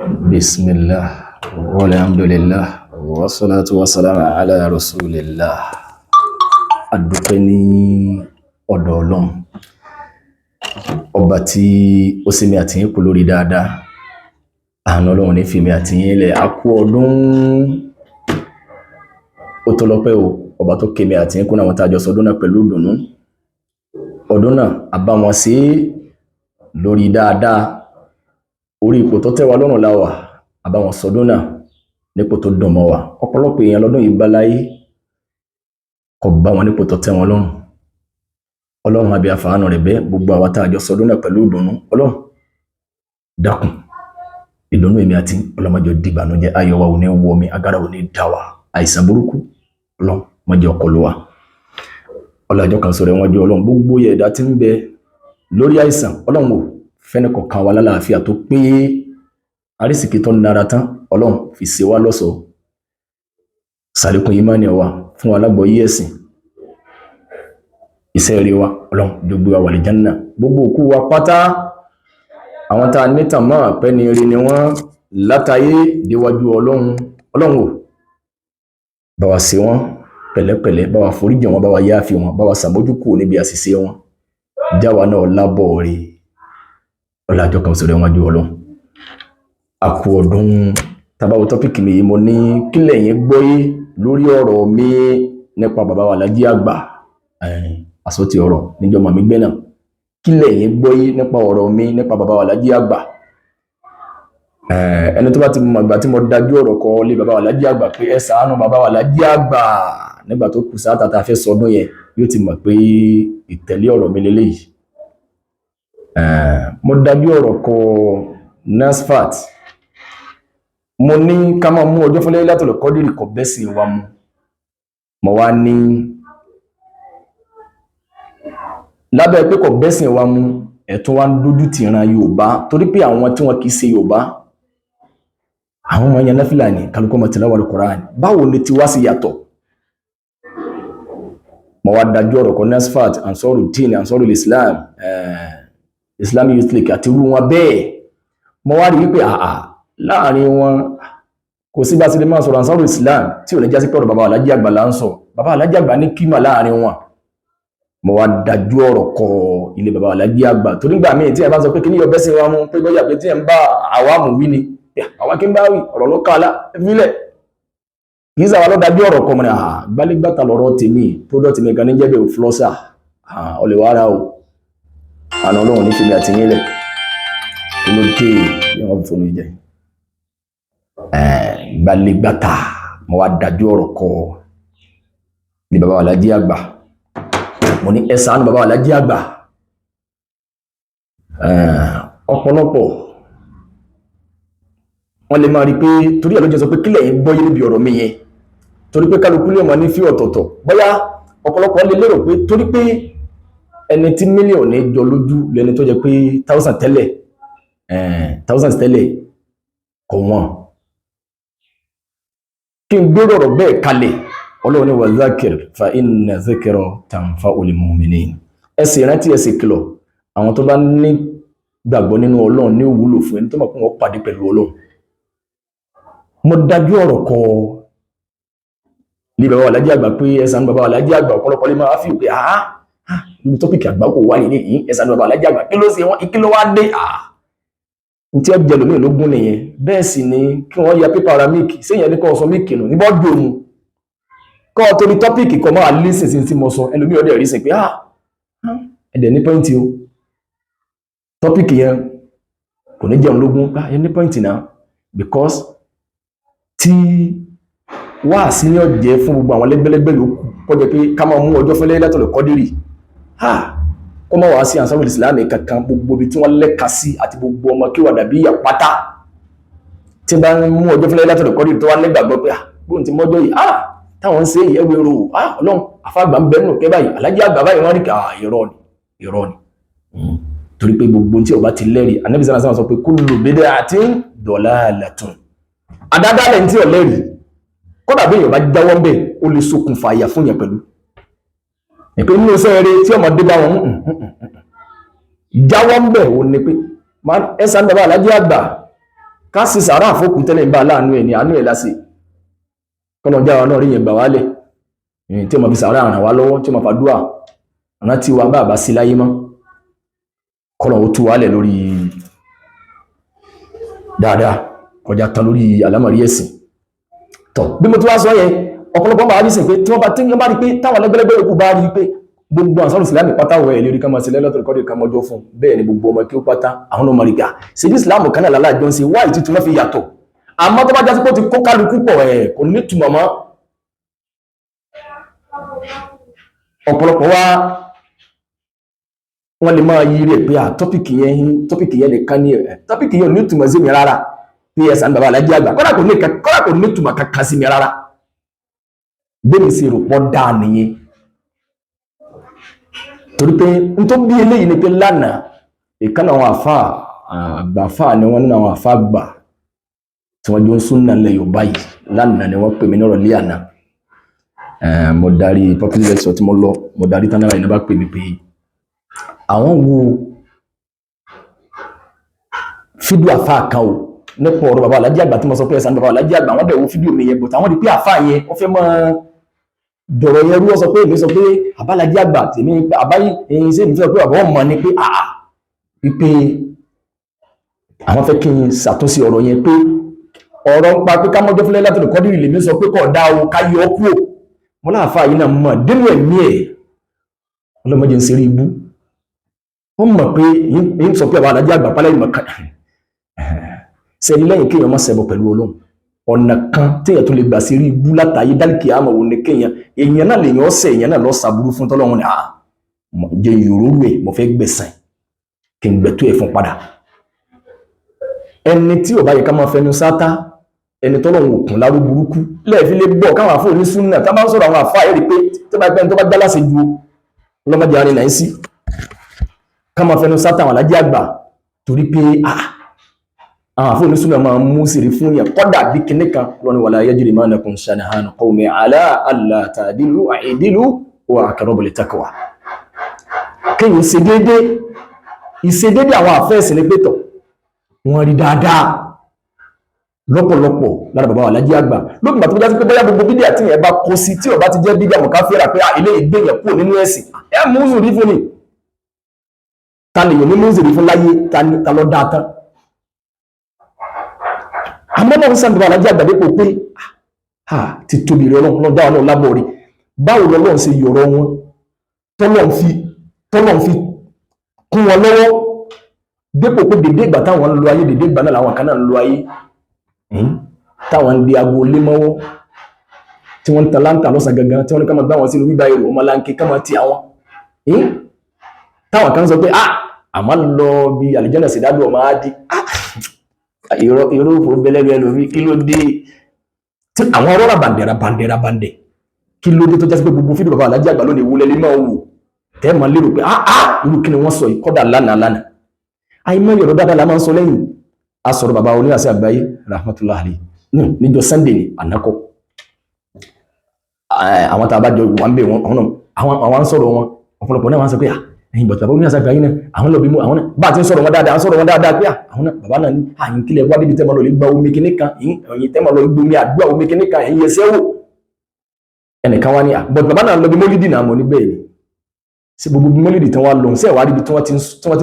Bismillah, walhamdulillah, wassalatu wassalamu ala rasulillah. A dúpẹ́ ní ọ̀dọ̀ Ọlọ́run, ọba tí ó ṣe mí àti yín kú lórí dáadáa. Àánú Ọlọ́run ní fi mí àti yín lẹ̀. A kú ọdún, ó tó lọ́pẹ́ o, ọba tó kémi àti yín kún àwọn tá a jọ sọdún náà pẹ̀lú ìdùnnú. Ọdún náà, a bá wọn ṣe é lórí dáadáa. Orí ipò tó tẹ́ wa lọ́rùn la wà, a bá wọn sọdún náà nípò tó dùn mọ́ wa. Ọ̀pọ̀lọpọ̀ èèyàn lọ́dún yìí bá láyé, kò bá wọn nípò tó tẹ́ wọn lọ́rùn. Ọlọ́run àbí àfàánù rẹ̀ bẹ́ gbogbo àwa tá a jọ sọdún náà pẹ̀lú ìdùnnú. Ọlọ́run dákun, ìdùnnú èmi àti ọlọ́mọjọ dìbànújẹ́, ayọ̀ wa ò ní wọ mi, agara ò ní dà wá, àìsàn burúkú Ọlọ́run mọ́jọ ọkọlù wa. Ọlọ́jọ́ kan sọ̀rọ̀ ẹ̀wọ̀n jẹ́ Ọlọ́run, gbogbo ẹ̀dá tí ń bẹ lórí àìsàn, Ọlọ́run ò fẹ́ni kọ̀ọ̀kan wa lálàáfíà tó pé, àrísìkí tó nara tán, Ọlọ́run fi ṣe wá lọ́ṣọ̀ọ́, sàlékún ìmánì wa fún wa lágbọ̀ọ́yé ẹ̀sìn, iṣẹ́ rí wa, Ọlọ́run gbogbo wa wà lè jánà, gbogbo òkú wa pátá, àwọn tá a nítàn mọ́ pẹ́ ni rí ni wọ́n látayé déwájú Ọlọ́run. Ọlọ́run ò bá wa ṣe wọ́n pẹ̀lẹ́pẹ̀lẹ́, bá wa foríjì wọn, bá wa yááfi wọn, bá wa ṣàmójúkúrò níbi àṣìṣe wọn, jáwa náà lábọ̀ rí ọlájọ́ kan sọ̀rọ̀ ẹ̀wọ̀n ju Ọlọ́run. Àkú ọdún. Tabawo tọ́pìkì mi yìí, mo ní kílẹ̀ yín gbọ́yé lórí ọ̀rọ̀ mi nípa bàbá wa Alhaji Àgbà, àsọtì ọ̀rọ̀ níjọba mi gbẹ́ náà. Kílẹ̀ yín gbọ́yé nípa ọ̀rọ̀ mi nípa bàbá wa Alhaji Àgbà? Ẹni tó bá ti mọ̀ ìgbà tí mo dájú ọ̀rọ̀ kọ lé bàbá wa Alhaji Àgbà pé ẹ ṣàánú bàbá wa Alhaji Àgbà nígbà tó kù sáà tàtà fẹ́ sọdún yẹn, yóò ti mọ̀ pé ìtẹ̀lé ọ̀rọ̀ mi lélẹ́yìí. Mo dájú ọ̀rọ̀ kọ NASFAT, mo ní ká máa mú ọjọ́ fún Laylatul Qadri kò bẹ́sìn wa mu. Mo wá ní lábẹ́ pé kò bẹ́sìn wa mu, ẹ̀tún wa ń dójú ti ìran Yorùbá, torí pé àwọn tí wọn kì í ṣe Yorùbá, àwọn ọmọ yẹn náfìlà ní kálukú ọmọ tìláwà Al-Qur'an, báwo ni tiwa sì yàtọ̀? Mo wá dájú ọ̀rọ̀ kan NASFAT, Ansarud-Din, Ansarul Islam, Islamic Youth League àti irú wọn bẹ́ẹ̀. Mo wá rí wípé àà láàrin wọn kò sí bá ti lè máa sọ̀rọ̀ Ansarul Islam tí ò ní jásí pé ọ̀rọ̀ bàbá Alhaji Àgbà là ń sọ. Bàbá Alhaji Àgbà ní kímà láàrin wọn. Mo wá dájú ọ̀rọ̀ kọ ilé bàbá Alhaji Àgbà, torí gbà míì tí ẹ bá sọ pé kí ní yọ bẹ́sìn wa mú, pé bóyá pé tí ẹ ń bá àwa mú wí ni àwa kí ń bá wí ọ̀rọ̀ ló kààlà fílẹ̀, kì í sàwọn lọ́dájú ọ̀rọ̀ kọ. Mọ́ ni gbálégbàtà lọ́rọ̀ tèmi, product mi kan ní jẹ́bẹ̀ ò flọ́sà ọlẹ̀ wàrà o. Àna Ọlọ́run ní fèmí àti yín lẹ̀. Kí ló dé bí wọ́n fún mi jẹ gbálégbàtà? Mo wá dájú ọ̀rọ̀ kọ ní bàbá Alhaji Àgbà, mo ní ẹ ṣàánú bàbá Alhaji Àgbà. Ọ̀pọ̀lọpọ̀ wọ́n lè máa rí pé torí ẹ̀ ló jẹ́ sọ pé kílẹ̀ yín gbọ́yé níbi ọ̀rọ̀ mi yẹn, torí pé kálukú lè mọ̀ ní fí ọ̀tọ̀ọ̀tọ̀. Bóyá ọ̀pọ̀lọpọ̀ lè lérò pé torí pé ẹni tí mílíọ̀nù jọ lójú lẹni tó jẹ́ pé thousand tẹ́lẹ̀, thousand tẹ́lẹ̀ kò wọ́n. Kí n gbérò ọ̀rọ̀ bẹ́ẹ̀ kalẹ̀, Ọlọ́run ní wa zakir fa inna zikra tanfa'ul mu'minin, ẹ sì rántí, ẹ sì kìlọ̀, àwọn tó bá ní gbàgbọ́ nínú Ọlọ́run ní òwúlò fún, ẹni tó mọ̀ pé wọ́n pàdé pẹ̀lú Ọlọ́run. Mo dájú ọ̀rọ̀ kọ ní bàbá Alhaji Àgbà pé ẹ ṣàánú bàbá Alhaji Àgbà. Ọ̀pọ̀lọpọ̀ lè máa fi pé àá ibi tọ́pìkì àgbà kò wáyé ní yìí, ẹ ṣàánú bàbá Alhaji Àgbà, kí ló ṣe wọ́n, kí ló wá dé? Àá n tí ó jẹ lómi lógún nìyẹn. Bẹ́ẹ̀ sì ni kí wọ́n ya pépà ara míìkì séèyàn ní kọ́ sọ míìkì nù níbọ̀ dùn mu kọ́ torí tọ́pìkì kọ́ máa lísìn sí tí mo sọ. Ẹlòmíì ọdẹ rí sìn pé ah, ẹ̀dẹ̀ ní pọ́ìntì o, tọ́pìkì yẹn kò ní jẹun lógún, ah, ẹ ní pọ́ìntì náà, because tí wáàsí ní ọ̀jẹ́ fún gbogbo àwọn lẹ́gbẹ́lẹ́gbẹ́ yòókù, kọ́ jẹ́ pé ká máa mú ọjọ́ fún Laylatul Qadri, kọ́ máa wá sí Ansarul Islam kankan, gbogbo ibi tí wọ́n lẹ́ka sí àti gbogbo ọmọ kí wà dàbí ìyà pátá tí bá ń mú ọjọ́ fún Laylatul Qadri, tó wá nígbàgbọ́ pé bóun ti mọ́jọ́ yìí, táwọn ń ṣe yìí, ẹwẹ́ ro, Ọlọ́run àfàgbà ń bẹ́nu kẹ́ báyìí, Alhaji Àgbà báyìí, wọ́n rí ká irọ́ ni, irọ́ ni. Torí pé gbogbo tí ó bá ti lẹ́rìí, Ànábì sallallahu alaihi wasallam sọ pé kullu bid'atin dalalatun, àdádálẹ̀ tí ò lẹ́rìí, kódà bí èèyàn bá jáwọ́ ń bẹ̀, ó lè ṣokùnfà àyà fún yẹn pẹ̀lú ìpé nínú iṣẹ́ eré tí ọmọdé bá wọn jáwọ́ ń bẹ̀. Ó ní pé ẹsà ń bàbá Alhaji Àgbà. Ká sì sàárà àfókù tẹ́lẹ̀ ń bá láàánú ẹ̀ ní àánú ẹ̀ lásì kọ́nà jáwa náà rí yẹn gbà wálẹ̀ tí ó ma fi sàárà ràn wá lọ́wọ́, tí ó ma fàdúà rántí wa bá bá sí láyé mọ́, kọ́nà ó tú wálẹ̀ lórí dáadáa kọjá tán lórí àlámọ̀rí ẹ̀sìn. Tọ̀ bí mo ti wá sọ yẹn, ọ̀pọ̀lọpọ̀ máa rí sìn pé tí wọ́n bá rí pé táwọn lẹ́gbẹ́lẹ́gbẹ́ òkú bá rí pé gbogbo ànsọ́rù ìsìlámì pátá wọ̀ ẹ̀ lérí ká máa ṣe lẹ́lọ́tọ̀ ìkọ́dé ká mọ́jọ́ fún bẹ́ẹ̀ ni gbogbo ọmọ kí ó pátá àwọn ọmọ rí gbà ṣe bí ìsìlámù kan náà lálájọ́ ń ṣe wá ìtútù wọ́n fi yàtọ̀. Àmọ́ tó bá jásí pé ó ti kó kálukú pọ̀ ẹ̀ kò ní túmọ̀ mọ́. Ọ̀pọ̀lọpọ̀ wá wọ́n lè máa yí rẹ̀ pé à tọ́pìkì yẹn nìkan ní ẹ̀ tọ́pìkì yẹn ò ní túmọ̀ sí mi rárá, pé ẹ̀sán bàbá alájí àgbà kọ́dà kò ní túmọ̀ kankan sí mi rárá. Bẹ́ẹ̀ mi sì rò pọ̀ dáa nìyẹn, torí pé n tó bí eléyìí ni pé lánàá ìkànnì àwọn àfa àgbàfà ni wọ́n nínú àwọn àfa àgbà tí wọ́n jọ ń súnà lẹ̀ Yorùbá yìí. Lánàá ni wọ́n pè mí nírọ̀lẹ́ àná, mo darí public lecture tí mo lọ, mo darí tán náírà iná bá pè mí pé àwọn wo fídíò àfa kan o nípa ọ̀rọ̀ bàbá alájí àgbà tí mo sọ pé ẹ̀sán bàbá alájí àgbà. Wọ́n bẹ̀ wo fídíò mi yẹn bọ̀tà wọ́n di pé àfa yẹn wọ́n fẹ́ máa dọ̀rọ̀ yẹn rú. Wọ́n sọ pé èmi sọ pé àbálájí àgbà tèmi àbáyé ẹ̀yìn sí èmi sọ pé àbọ̀ mọ̀ ni pé àà wípé àwọn fẹ́ kí n ṣàtúnṣe ọ̀rọ̀ yẹn, pé ọ̀rọ̀ ń pa pé ká mọ́jọ́ fúnlẹ̀ látọ̀dọ̀ kọ́dìrì lèmi sọ pé kò dá o ká yọ ọ́ kúrò. Mo láàfáà yìí náà mọ̀ dínú ẹ̀mí ẹ̀ ọlọ́mọdé ń ṣeré ibú. Wọ́n mọ̀ pé yìí sọ pé àwọn alájí àgbà pálẹ̀ ìmọ̀ kan sẹ́ni lẹ́yìn kéèyàn má ṣẹbọ pẹ̀lú Ọlọ́run. Ọ̀nà kan téèyàn tó lè gbà sí rí ibú látàyé dálìkì àmọ̀ òun ni kéèyàn èèyàn náà lèèyàn ọ̀sẹ̀ èèyàn náà lọ sàbúrú fún tọ́lọ́run ni àá jẹ́ ìyòróró ẹ̀ mo fẹ́ gbẹ̀sán kí n gbẹ̀tọ́ ẹ̀ fún padà. Ẹni tí ò bá yẹ ká máa fẹnu sáátá, ẹni tọ́lọ́run òkun láró burúkú lẹ́ẹ̀fi lè gbọ́ káwọn àfọ onísúnà tá bá ń sọ̀rọ̀ àwọn àfọ àyè rí pé tó bá gbẹ́ni tó bá gbá láṣẹ ju ọlọ́mọdé arin náà sí ká máa fẹnu sáátá àwọn alájí àgbà, torí pé àwọn àfọ onísúnà máa mú sírí fún yẹn kọ́dà bí kinní kan lọ́ni wala yajrimannakum shana'anu qawmin ala alla ta'dilu i'dilu huwa aqrabu littaqwa. Kéèyàn ṣe déédé, ìṣe déédé àwọn àfẹ́ẹ̀sì ní pétọ̀ wọ́n rí dáadáa lọ́pọ̀lọpọ̀ lára bàbá alájí àgbà lókùn bàtí bójá sí pé bóyá gbogbo bídíà tí yẹn bá kó sí tí ó bá ti jẹ́ bídíà mọ̀káfíra pé ilé ìgbéyàn kúrò nínú ẹ̀sìn ẹ mú zùrí fún ni. Ta lè yàn ní mú zùrí fún láyé ta lọ dáa tán. Àmọ́ náà ń sàn bàbá alájí àgbà dépò pé ti tóbi rẹ Ọlọ́run dáwọn náà lábọ̀ rí báwo lọ́lọ́run ṣe yọ̀rọ̀ wọn tọ́lọ́run fi kún wọn lọ́wọ́ dépò pé dèdè ìgbà táwọn ń lo ayé dèdè ìgbà náà làwọn kan náà ń lo ayé táwọn ń di aago lé mọ́wọ́ tí wọ́n ń ta láǹtà lọ́sàn gangan tí wọ́n ní ká máa gbá wọn sínú bíbá èrò ọmọ láńké ká máa ti àwọn táwọn kan sọ pé àmọ́ lọ bí àlìjẹ́nà sì dádùn ọmọ á di ìró òfò bẹ́lẹ́rú ẹlòmí kí ló dé tí àwọn ọlọ́rà bàǹdẹ̀rà bàǹdẹ̀rà bàǹdẹ̀ kí ló dé tó jásí pé gbogbo fídíò bàbá alájí àgbà lónìí wúlẹ̀ lé máa wò tẹ́ máa lérò pé irú kí ni wọ́n sọ yìí kọ́dà lánàá lánàá àìmọ́ yọ̀rọ̀ dáadáa la máa ń sọ lẹ́yìn. A sọ̀rọ̀ bàbá oníwàsí àgbáyé rahmatullahi alayhi níjọ́ Sunday ni ànákọ́ àwọn tá a bá jọ wà ń bẹ̀ wọn àwọn ń sọ̀rọ̀ wọn ọ̀pọ̀lọpọ̀ náà wọ́n sọ pé ẹ̀yin bọ̀tà bàbá oníwàsí àgbáyé náà àwọn lọ bí mú àwọn náà bá a ti ń sọ̀rọ̀ wọn dáadáa ń sọ̀rọ̀ wọn dáadáa pé àwọn náà bàbá náà ní àyìn kílẹ̀ wá débi tẹ́ máa lọ lè gba omi kíní kan ẹ̀yin tẹ́ máa lọ gbomi àdúrà omi kíní kan ẹ̀yin yẹsẹ́ wò ẹnìkan wá ní bọ̀tà bàbá náà lọ bí mólídì náà mọ̀ ní bẹ́ẹ̀ ni sí gbogbo mólídì tí wọ́n lọ sí ẹ̀wà ríbi tí wọ́n ti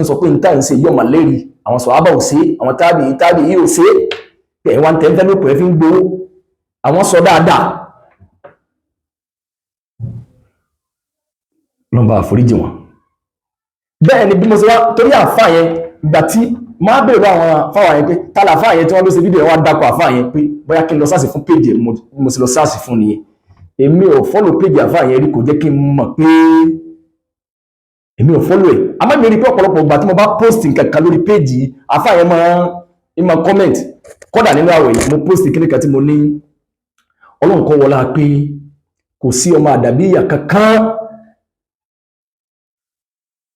ń sọ pé n táà ń ṣe yọ̀ màlẹ́rì àwọn sọ̀hábà ò sí àwọn tábì tábì yìí ò sí ẹ̀ wá ń tẹ́ ń fẹ́ lópò ẹ̀ fi ń gbowó àwọn sọ dáadáa lọ́nba àforíjì wọn. Bẹ́ẹ̀ ni bí mo ṣe wá torí àfáà yẹn ìgbà tí máa bèèrè àwọn àfáà yẹn pé ta làfáà yẹn tí wọ́n ló ṣe fídíò yẹn wá dákọ̀ àfáà yẹn pé bóyá kí n lọ sáàsì fún péjì mo sì lọ sáàsì fún nìyẹn. Èmi ò fọ́lò péjì àfáà yẹn rí kò jẹ́ kí n mọ̀ pé èmi ò fọ́lò ẹ̀. Àmọ́ mi rí pé ọ̀pọ̀lọpọ̀ ìgbà tí mo bá post nǹkan kan lórí péjì àfáà yẹn máa ń máa comment kọ́dà nínú àwẹ̀ yìí mo post kíní kan tí mo ní Ọlọ́run kọ́ wọlá pé kò sí ọmọ àdàbí ìyà kankan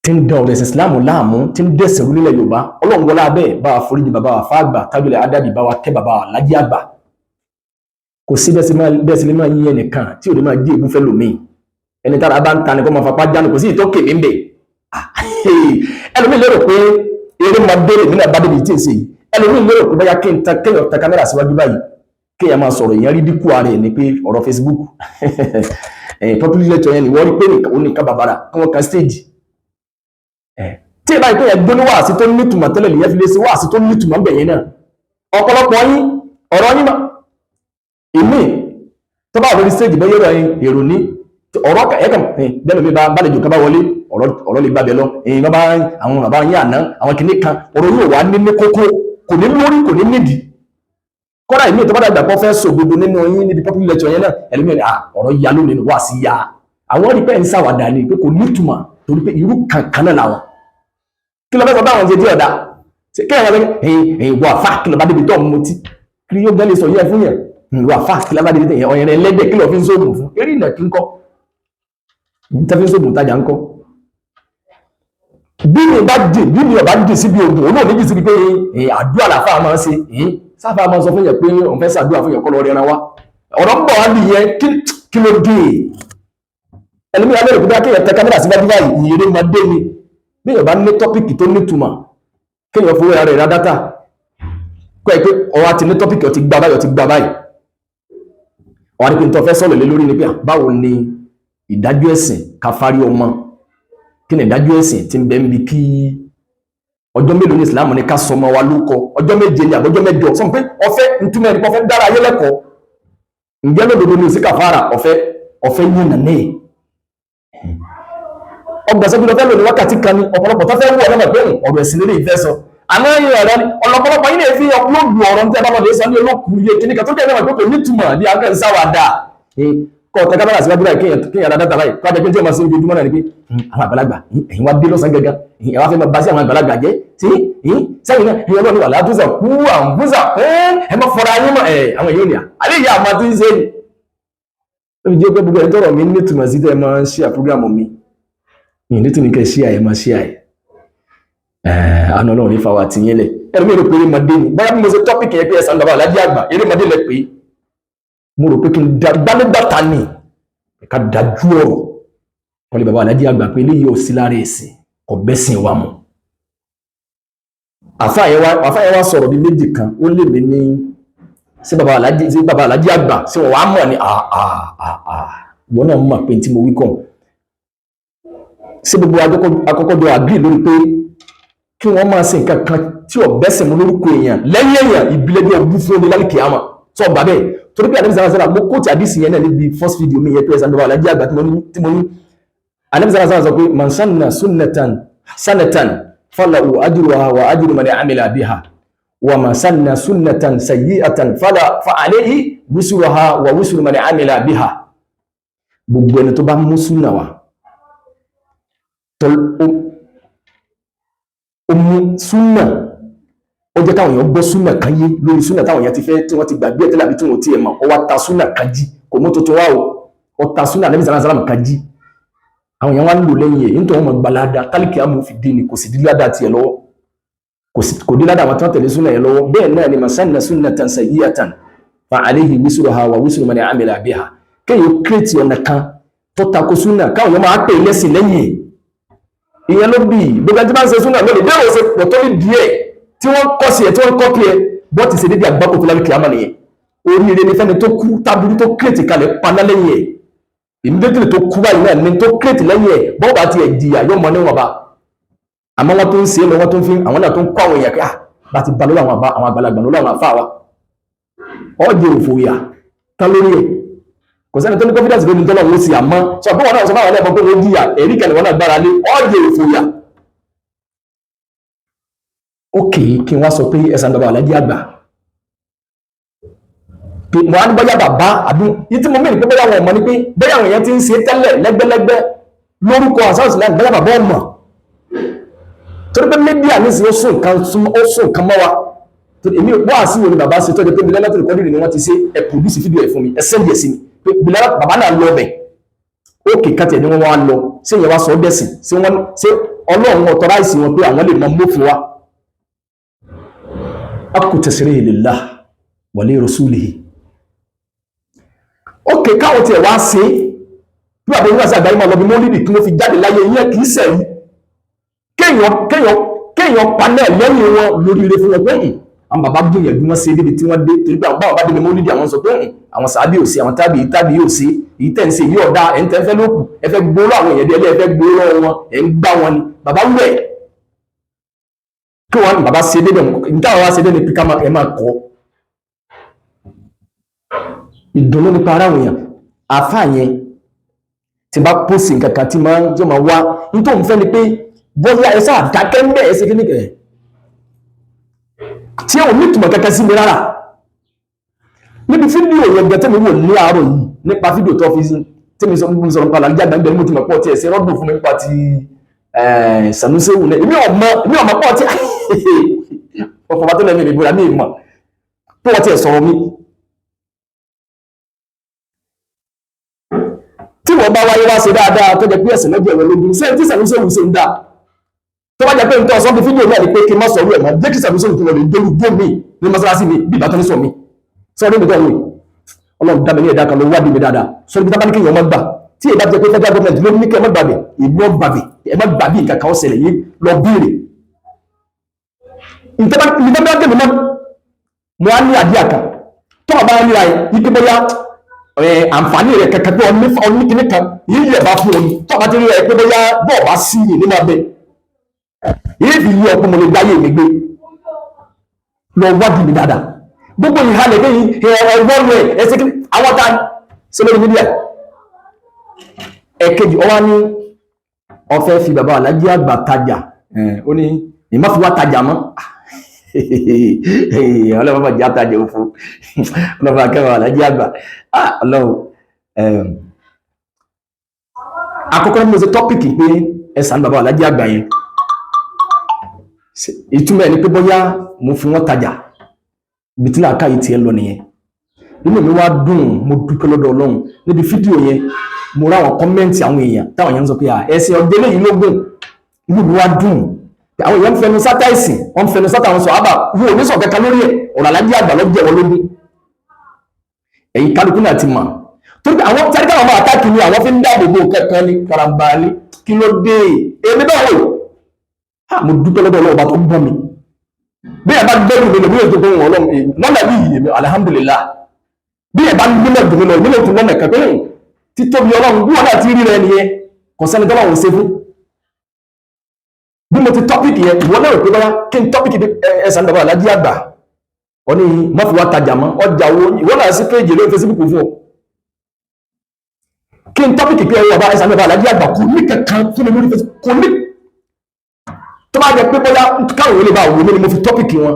tí ń dán ọ̀rọ̀ ẹ̀sìn Ìsìláàmù láàmú tí ń dẹ̀sẹ̀ rú nílẹ̀ Yorùbá. Ọlọ́run wọlá bẹ́ẹ̀ bá wa foríjì bàbá wa fáàgbà tábìlẹ̀ adábì bá wa kẹ́ bàbá wa lájí àgbà. Kò sí bẹ́ẹ̀ sì lè máa yín ẹnìkan tí ò ní máa jí ègún fẹ́ lòmíì ẹni tára bá ń ta ni kó máa fapá jánu kò sí ìtọ́kè mi ń bẹ̀. Ẹlòmíì lérò pé eré máa bẹ̀rẹ̀ mí náà bá débi tí ì ṣe yìí Ẹlòmíì lérò pé bóyá kí n ta kéèyàn ta kámẹ́rà síwájú báyìí, kéèyàn máa sọ̀rọ̀, èèyàn rí dínkù ara ẹ̀ ní pé ọ̀rọ̀ Facebook public lecture yẹn ni wọ́n rí pé nìkan ó nìkan bàbàrà kí wọ́n kan stage tí ìbá ìpín yẹn gbóní wáàsí tó nítumọ̀ tẹ́lẹ̀ lè yẹn fi lè ṣe wáàsí tó nítumọ̀ bẹ̀ yẹn náà. Ọ̀pọ̀lọpọ̀ yín ọ̀rọ̀ yín ìmí tó bá lórí stage bẹ́ẹ̀ yọ̀rọ̀ yín èrò ní ọ̀rọ̀ ẹ̀kàn bẹ́ẹ̀ lómi bá bálejò kan bá wọlé, ọ̀rọ̀ lè gbàbẹ̀ lọ èyí bá àwọn bàbá yín àná àwọn kìnnì kan, ọ̀rọ̀ yóò wá ní kókó, kò ní lórí, kò ní nídìí. Kọ́dà ìmí tó bá dàgbà pọ́ fẹ́ sòdodo nínú yín níbi public lecture yẹn náà, ẹlòmíràn ọ̀rọ̀ ya lónìí wá sí ya àwọn rí pé ń ṣàwàdà ni pé kò nítumọ̀, torí pé irú kankan náà làwọn. Kí ló fẹ́ sọ báwọn ṣe tí ọ̀dà kí ẹ̀rọ ẹ̀yìn wà fà, kí ló bá débi tó ń mutí, kí yóò gbẹ́ lè sọ yẹ fún yẹn wà fà, kí ló bá débi tó yẹn ọ̀yẹ̀rẹ̀ ẹlẹ́dẹ̀, kí ló fi ń sóògùn fún eré ìnà kí ń kọ́ tẹ́ fi ń sóògùn tajà ń kọ́. Bí mi bá dì, bí mi ọba dì síbi ògùn òun náà méjì síbi pé àdúrà làfà máa ń ṣe, sáfà máa sọ fún yẹn pé òun fẹ́ ṣàdúrà fún yẹn kọ́ lọ rẹran wá. Ọ̀rọ̀ ń bọ̀ wá nìyẹn. Kí ló dé? Ẹlòmíràn lérò pé bí akéèyàn tẹ kámẹ́rà síwájú báyìí ìyèrè máa dé ni. Bí èèyàn bá ní topic tó nítumọ̀, kéèyàn fowó ara rẹ̀ ra data, kọ́ ẹ pé ọwọ́ àti ní topic, ọtí gbà báyìí, ọtí gbà báyìí, ọwọ́ àti pé nítorí fẹ́ sọ̀rọ̀ lé lórí ni pé báwo ni ìdájọ́ ẹ̀sìn ká fárí ọmọ, kí ni ìdájọ́ ẹ̀sìn tí ń bẹ ń bi, kí ọjọ́ mélòó ní Ìsìlámù ní ká sọmọ wa lóko, ọjọ́ 7 ni àbọ̀jọ́ 8? Sọ pé ọfẹ́ ntúmọ̀ ẹni pé ọfẹ́ dára ayé lẹ́kọ̀ọ́. Ǹjẹ́ lódodo ní òsì kàfàrà ọ̀fẹ́ ọ̀fẹ́ yìnyín ní ọgbà sẹ́gun lọ́fẹ́ lò ní wákàtí kan ní ọ̀pọ̀lọpọ̀ tó fẹ́ wú ọ̀rọ̀ pé ọ̀rọ̀ ẹ̀sìn lórí ìfẹ́ sọ. Àmọ́ ẹ̀yìn ọ̀rọ̀ ni ọ̀pọ̀lọpọ̀ yìí lè fi ọ̀pọ̀lọpọ̀ ọ̀rọ̀ ní tẹ́bá lọ́dẹ sọ ní olókùn iye kìíní kan tó kẹ́ ẹ̀rọ pé kò nítumọ̀ ní akẹ́ ń sáwàdà kọ́ ọ̀tẹ́ kámẹ́rà síwájú báyìí, kéèyàn ra dátà báyìí, kó ajẹ́ pé tí ó máa ṣe ojoojúmọ́ náà ni pé àwọn àgbàlagbà ẹ̀yin wá dé lọ́sàn-án gangan, ẹ̀yin wá fẹ́ máa bá sí àwọn àgbàlagbà jẹ́ tí sẹ́yìn náà ẹ̀yin ọlọ́run wà látúnṣà kú àǹfúnṣà ẹ̀ má fọra yín mọ́ ẹ̀ àwọn èèyàn nìyà alẹ́ ìyá àmọ́ tí ń ṣe ni. Ó fi jẹ́ pé gbogbo ẹ̀ tọrọ mi nítumọ̀ sí tẹ́ ẹ máa ń ṣe àpúrógrámù mi ní tí ní kẹ́ ṣí àyè máa ṣí àyè àná ọlọ́run ní fáwọn àti yín lẹ̀. Ẹ̀rọ mi rò pé erémọdé ni bóyá bí mo ṣe topic yẹn pé ẹ̀sán bàbá alájí àgbà erémọdé lẹ pé mo rò pé kí n gbálégbàta ni ká dájú ọ̀rọ̀ kọ́lé bàbá alájí àgbà pé eléyìí ò sí lára ẹ̀sìn, kò bẹ́sìn wa mu. Àfáà yẹn wá sọ̀rọ̀ bíi méjì kan, ó lè mí ní sí bàbá alájí àgbà sí wọn wàá mọ̀ ni wọn náà mọ̀ pé tí mo wí kàn sí gbogbo akọ́kọ́ jọ agree lórí pé kí wọ́n máa ṣe nǹkan kan tí ò bẹ́sẹ̀ mú lórúkọ èèyàn lẹ́yìn èèyàn ìbílẹ̀ bí ọgbú fún omi lálẹ́ kìámà tó ọgbà bẹ́ẹ̀, torí pé àdébísà sára mo kóòtù àdísì yẹn náà níbi first video mi yẹn pé ẹ̀sán bàbá alájí àgbà tí mo ní àdébísà sára sọ pé man sanna sunnatan sanatan falahu ajruha wa ajru man amila biha wa man sanna sunnatan sayyi'atan fala fa alayhi wisruha wa wisru man amila biha. Gbogbo ẹni tó bá mú súnà wá, ó mú súnà, ó jẹ́ káwọn èèyàn gbọ́ súnà kan yé lórí súnà táwọn èèyàn ti fẹ́ tí wọ́n ti gbàgbé ẹ̀tẹ́lẹ̀ àbí tí wọ́n ti ẹ̀ mọ̀, ó wá ta súnà kan jí, kò mú tuntun wá o, ó ta súnà Ànábì sallallahu alaihi wasallam kan jí, àwọn èèyàn wá ń lò lẹ́yìn ẹ̀ nítorí wọn mọ̀ gbalada tálíkì àmú fi dé ni kò sì dí ládàá tiẹ̀ lọ́wọ́, kò dí ládàá àwọn tí wọ́n tẹ̀lé súnà yẹn lọ́wọ́. Bẹ́ẹ̀ náà ni masanna sunnatan sayyi'atan fa alayhi wisruha wa wisru man amila biha. Kéèyàn kírètì ọ̀nà kan tó tako súnà káwọn èèyàn máa pè é lẹ́sìn lẹ́yìn ìyẹn ló bí gbogbo ẹni tí bá ń ṣe súnà lónìí bí àwọn ṣe pọ̀ tó ní díẹ̀ tí wọ́n kọ́ sí ẹ̀ tí wọ́n kọ́ kí ẹ bọ́ ti ṣe dédé àgbákò tó lábẹ́ kìámà nìyẹn. Oríire ní fẹ́ni tó kú táburú tó kírètì kalẹ̀ paná lẹ́yìn ẹ̀ ìmídétìlì tó kú báyìí náà ní tó kírètì lẹ́yìn ẹ̀ bọ́ bá ti ẹ̀ jìyà yóò mọ níwọ̀n ba. Àmọ́ wọ́n tó ń ṣe é lọ, wọ́n tó ń fi àwọn náà tó ń kọ́ àwọn èèyàn pé à bá ti ba lórí àwọn àgbàlagbà lórí àwọn àfáà wa ọ̀jẹ̀ òfòyà tán lórí ẹ̀. Kò sẹ́ni tó ní confidence lórí tọ́lọ̀ wọ́n sì àmọ́ sọ pé wọn náà sọ fáwọn ẹlẹ́bọn pé wọ́n jìyà ẹ̀rí kẹlẹ̀ wọn náà gbára lé ọ̀jẹ̀ òfòyà. Ókè kí n wá sọ pé ẹ̀sán bàbá alájí àgbà pé mo á ní bóyá bàbá àbí yìí tí mo mìíràn pé bóyá wọn ọmọ ni pé bóyá àwọn èèyàn ti ń ṣe tẹ́lẹ̀ lẹ́gbẹ́lẹ́gbẹ́ lórúkọ àsáàsì láti bóyá bàbá ọmọ, torí pé mídíà nísìnyí ó sún nǹkan mọ́ wa. Èmi wá sí wo ni bàbá ṣe tọ́jú pé bílẹ̀ látòrí kọ́dìrì ni wọ́n ti ṣe ẹ̀ pòdúsì fídíò ẹ̀ fún mi, ẹ̀ sẹ́ndì ẹ̀ sí mi pé bílẹ̀ bàbá náà lọ ọbẹ̀ ókè kàtẹ́ ni wọ́n wá lọ ṣé ìyẹn wá sọ ọ́ dẹ̀sìn ṣé ọlọ́run ọ̀tọ́ráìsì wọn pé àwọn lè mọ mófin wa. Akú tasrihi lillah wa li rasulihi. Ókè káwọn tiẹ̀ wá ṣe bí bàbá oníwàsí àgbáyé máa lọ bí mọ́lídì kí wọ́n fi jáde láyé ìyẹn kì í sẹ̀rí kéèyàn panẹ́ lẹ́yìn wọn lórí ire fún wọn pé Àwọn bàbá gbìyànjú wọn ṣe débi tí wọ́n dé, torí pé àwọn bàbá débi mọ́lídìí, àwọn sọ pé àwọn sàábì ò sí, àwọn tábì tábì yóò sí, èyí tẹ̀ ń ṣe yìí ọ̀dà, ẹ̀ ń tẹ́ fẹ́ lókù, ẹ fẹ́ gbóró àwọn èèyàn bí ẹ fẹ́ gbóró wọn, ẹ̀ ń gbá wọn ni. Bàbá wẹ̀ kí wọn bàbá ṣe débi níta àwọn wá ṣe débi pé ẹ máa kọ́ ìdùnnú nípa ara àwọn èèyàn. Àfa yẹn tí bá pósì nǹkan kan tí máa ń máa wá nítorí òun fẹ́ ni pé bóyá ẹ sáà dákẹ́ ń bẹ̀ ẹ ṣe kí ni kẹ̀ tí ò ní ìtumọ̀ kankan sí mi rárá. Níbi fídíò yẹn gẹ tẹ́mi wò ní àárọ̀ yìí, nípa fídíò tó fi tẹ́mi sọ fún mi sọ̀rọ̀ nípa làlíjà gbàgbẹ́ ní mo ti mọ̀ pọ̀ tí ẹ̀ ṣe rọ́dùn fún mi nípa ti Sanusi wù náà. Èmi ọ̀mọ̀ pọ̀ tí ọ̀fọ̀ bá tó lẹ́nu ìbúra mi mọ̀ pọ̀ tí ẹ̀ sọ̀rọ̀ mi. Tí wọ́n bá wáyé wá ṣe dáadáa tó jẹ́ pé ẹ̀sìn lọ́jọ́ ìwé lógún ṣé tí Sanusi wù ṣe ń dáa, tó bá jẹ́ pé nǹkan ọ̀sán fi fídíò náà ni pé kí n má sọ̀rọ̀ ẹ̀ mọ́, jẹ́ kí Sanusi wù tó lọ lè dóru dó mi ní mọ́sálásí mi bí ìbátan ní sọ mi sọ ní ìdíjọ́ òwe. Ọlọ́run dá mi ní ẹ̀dá kan ló wádìí mi dáadáa sọ níbi tábà ní kéèyàn má gbà tí èyí bá jẹ́ pé federal government ló ní kí ẹ má gbàgbé, èmi ò gbàgbé, ẹ má gbàgbé, nǹkan kan ó ṣẹlẹ̀ yìí lọ béèrè ìtẹ́bá tẹ̀mí mọ́. Mo á ní àdíyà kan tó ọba ń ríra yìí kí bóyá àǹfààní rẹ̀ kẹ̀kẹ́ pé ọní kìíní kan yìí yẹ̀ bá fún ọ ní tó ọba ti rí rẹ̀ pé bóyá bọ́ọ̀ bá sí yìí ní máa bẹ̀ yìí fi yí ọkùnrin mo lè gbáyé mi gbé lọ wádìí mi dáadáa. Gbogbo ìhàlẹ̀ pé ẹ̀wọ́n rẹ̀ ẹ̀sẹ̀ kí àwọn ta ṣe lórí mídíà. Ẹ̀kejì, ọwá ní ọfẹ́ fi bàbá alájí àgbà tajà, ó ní ìmá fi wá tajà mọ́. Ọlọ́run bàbá jẹ́ àtajà òfo, ọlọ́run akẹ́wà alájí àgbà ọlọ́run. Àkọ́kọ́ ní mo ṣe topic pé ẹ̀sán bàbá alájí àgbà yẹn, ìtumọ̀ ẹ̀ ni pé bóyá mo fi wọ́n tajà, ibi tí làákàyè tiẹ̀ lọ nìyẹn. Inú mi wá dùn, mo dúpẹ́ lọ́dọ̀ Ọlọ́run. Níbi fídíò yẹn, mo ráwọn comment àwọn èèyàn táwọn èèyàn ń sọ pé ẹ̀sìn ọ̀dẹ́ lẹ́yìn lógún. Inú mi wá dùn, àwọn èèyàn ń fẹnu sátá ẹ̀sìn, wọ́n ń fẹnu sátá àwọn sọ̀hábà, wọn ò ní sọ̀ kankan lórí ẹ̀. Ọ̀rọ̀ alájí àgbà ló jẹ́ wọn lógún. Ẹ̀yin kálukú náà ti mọ̀ torí àwọn sáré káwọn máa táàkì ni àwọn fi ń dáàbò bo kankan ní karambani. Kí ló dé? Èmi bá wò, mo dúpẹ́ lọ́dọ̀ Ọlọ́run ọba tó gbọ́n mi. Bí ẹ bá gbẹ́rù mi lọ, bí ètò ìwọ̀n Ọlọ́run lọ́nà bí yìí èmi alhamdulillah. Bí ẹ bá gbẹ́rù mi lọ, èmi lè tún lọ́nà kan pé títóbi Ọlọ́run bí wọn náà ti rí rẹ nìyẹn, kò sẹ́ni tọ́lọ́run ṣe fún. Bí mo ti topic yẹn, ìwọ náà rò pé bóyá kí n topic ẹ̀sán bàbá alájí àgbà, wọ́n ní má fi wá tajà mọ́. Ọjà wo ìwọ náà sí péjì lórí Facebook fún ọ kí n topic pé ẹwọ bàbá ẹ̀sán bàbá alájí àgbà kò ní kankan fún mi lórí Facebook, kò ní. Tó bá jẹ pé bóyá káwọn olè bá wò mí ni mo fi topic wọn,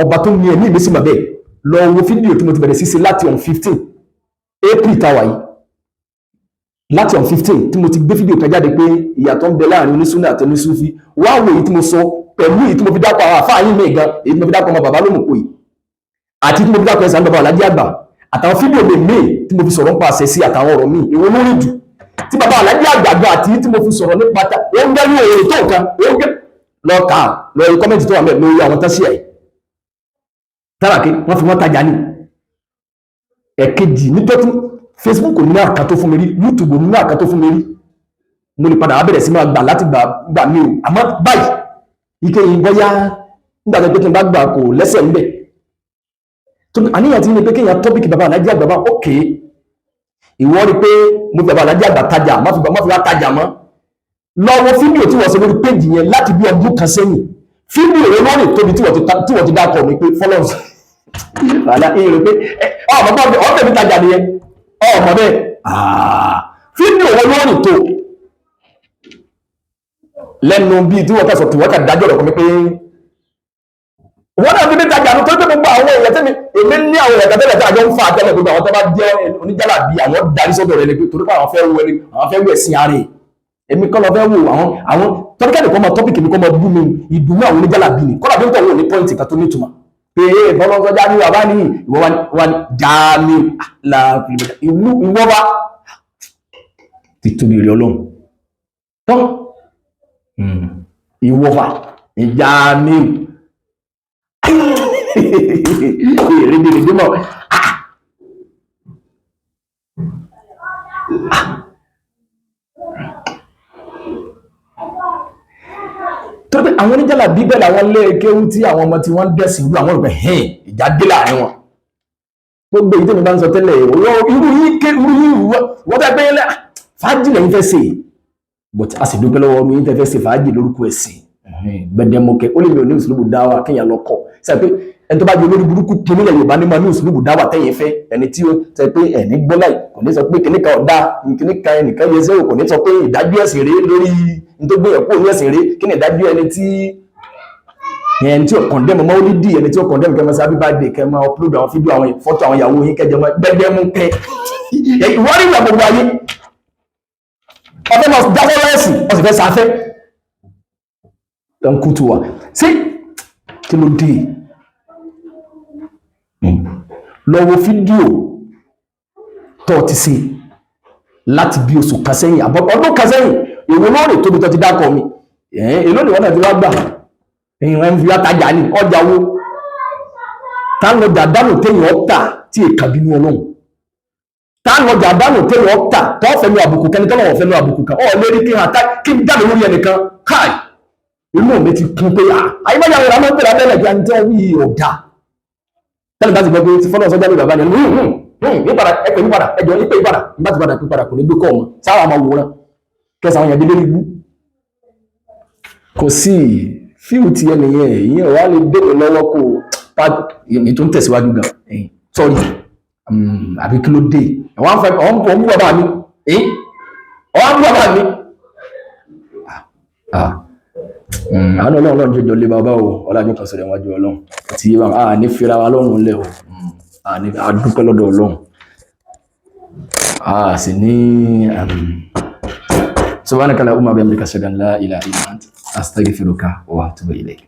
ọba tó ní ẹ̀mí ìmísí màbẹ́ lọ wo fídíò tí mo ti bẹ̀rẹ̀ sí ṣe láti on 15 April tàwa yìí, láti on 15 tí mo ti gbé fídíò kan jáde pé ìyàtọ̀ ń bẹ láàrin onísúnà àti onísúfí. Wá wo èyí tí mo sọ pẹ̀lú èyí tí mo fi dákọ̀ àwọn àfáà yín mi gan, èyí tí mo fi dákọ̀ ọmọ bàbá lómùkò yìí, àti tí mo fi dákọ̀ ẹ̀sán bàbá alájí àgbà, àtàwọn fídíò mi míì tí mo fi sọ̀rọ̀ nípa àṣẹ sí àtàwọn ọ̀rọ̀ míì. Èwo lórí jù tí bàbá alájí àgbà gan àti tí mo fi sọ̀rọ̀ nípa ta ó ń gbẹ́rú èrò tó nǹkan ó ń gbẹ́ lọ kà á lọ rí comment tó wà mẹ́ lórí àwọn tán sí ẹ̀ tàràkì wọ́n fi wọ́n tajà ní. Ẹ̀kejì, níjọ́ tí Facebook ní àkà tó fún mi rí, YouTube ní àkà tó fún mi rí, mo lè padà wá bẹ̀rẹ̀ sí máa gbà láti gbà mí o. Àmọ́ báyìí ike yìí bóyá nígbà tó pé kí n bá gbà kò lẹ́sẹ̀ ń bẹ̀ tó àníyàn tí ní pé kéèyàn topic bàbá alájí àgbà bá ókè. Ìwọ rí pé mo fi bàbá alájí àgbà tajà, má fi wá tajà mọ́. Lọ wo fídíò tí wọ́n ṣe lórí péjì yẹn láti bí ọdún kan sẹ́yìn. Fídíò rẹ lórí tóbi tí wọ́n ti dákọ̀ mi pé followers wàhálà ìyẹn rẹ pé ọmọ bá ọ̀fẹ́ mi tajà nìyẹn, ọmọ bẹ́ẹ̀ fídíò wọn lórí tó lẹ́nu bíi tí wọ́n kà sọ tí wọ́n kà dájọ́ rẹ̀ kọ́ mi pé wọ́n náà fi mi tajà ní, torí pé gbogbo àwọn èèyàn tẹ́mi èmi ní àwọn èèyàn tẹ́lẹ̀ tí àjọ ń fa àtẹ́lẹ̀, gbogbo àwọn tó bá jẹ́ oníjàlá bí àwọn darí sọ́dọ̀ rẹ̀ ni pé torí pé àwọn fẹ́ wọ ẹni, àwọn fẹ́ wọ ẹ̀sìn ààrẹ èmi kọ́ lọ fẹ́ wò àwọn àwọn tọ́píkẹ́lì kọ́ mọ topic mi kọ́ mọ bú mi. Ìdùnnú àwọn oníjàlá bí ni kọ́lá bí ń tọ̀ wọ́n ní point kan tó nítumọ̀ pé bọ́lọ́sọ jáde wà bá ní ìwọ wá ní jáàmì ìwọ bá ti tóbi rí Ọlọ́run tán ìwọ bá ìjáàmì èrèdèrèdè mọ̀. Torí pé àwọn oníjàlá bíbẹ̀ làwọn lé kéwú tí àwọn ọmọ tí wọ́n ń dẹ̀sìn irú àwọn òrùpẹ̀ hẹ́n ìjà dé láàrin wọn. Gbogbo èyí tèmi bá ń sọ tẹ́lẹ̀, irú yìí ké irú yìí wọ́n tẹ́ pé fàájì lẹ́yìn fẹ́ ṣe, but a sì dúpẹ́ lọ́wọ́ yín tẹ́ fẹ́ ṣe fàájì lórúkọ ẹ̀sìn gbẹdẹmukẹ. Ó lè mi ò ní uslubu dáwà kéèyàn lọ kọ sẹ pé ẹni tó bá jẹ olórí burúkú kí nílẹ̀ Yorùbá ní ma ní uslubu dáwà tẹ́yìn fẹ́. Ẹni tí ó sẹ pé ẹni gbọ́ láì kò ní sọ pé kìnnì kan ọ̀dà kìnnì kan ẹnìkan yẹ sẹ́wọ̀, kò ní sọ pé ìdájọ́ ẹ̀sìn rèé lórí ní tó gbé ẹ̀kú ní ẹ̀sìn rèé. Kí ni ìdájọ́ ẹni tí ó condemn mọ́lídì, ẹni tí ó condemn kẹ́ máa sábẹ́ bá dé, kẹ́ máa upload àwọn fídíò, àwọn fọ́tò àwọn ìyàwó yín, kẹjọ máa gbẹdẹmukẹ ìwọ́n rí ìwà gbogbo ayé ọfẹ́ máa dáwọ́ ẹ̀sìn, ọ̀sìn fẹ́ sáfẹ́ ń kútu wa sí. Kí ló dé? Lọ wo fídíò tó ti ṣe láti bí oṣù kan sẹ́yìn àbọ̀ ọdún kan sẹ́yìn. Èwo lóòrè tóbi tó ti dákọ̀ mi? Èló ni wọ́n náà ti wá gbà? Èèyàn ń fi àtajà ní ọjà wo tá ń lọjà dánù téèyàn ọ̀tà tí èkà bínú Ọlọ́run, tá ń lọjà dánù téèyàn ọ̀tà tó fẹ́ lu àbùkù kẹni tọ́lọ́wọ̀ fẹ́ lu àbùkù kan ọ̀ lérí kí hàn kí n jáde lórí ẹnìkan káì. Inú mi ti kún pé àyíbáyà rẹ̀ máa ń pèrè abẹ́lẹ̀ kí a ń tẹ́ wí ọ̀dà tẹ́lẹ̀ bá ti gbọ́ pé ti fọ́nà sọ́jà lórí bàbá ni ní padà ẹ̀pẹ̀ ní padà ẹjọ́ ní pé padà nígbà tí padà pé padà kò ní gbé kọ́ ọmọ sáwà máa wòran kẹsàn àwọn èèyàn délé ibú. Kò sí fíìmù ti ẹni yẹn, ìyẹn wà lè dé mi lọ́wọ́ kó ní tó ń tẹ̀síwájú gan. Sorry, àbí kí ló dé? Ọ̀hún bú bàbá mi, ọ̀hún bú bàbá mi. Àánú Ọlọ́run lọ́run jọjọ lé bàbá o. Ọlájọ́ kan sọ̀rọ̀ ìwájú Ọlọ́run tí a ní fira wa lọ́rùn lẹ̀ o. A ní a dúpẹ́ lọ́dọ̀ Ọlọ́run, a sì ní. Subhanaka allahumma bihamdika, ashhadu an la ilaha illa anta, astaghfiruka wa atubu ilayk.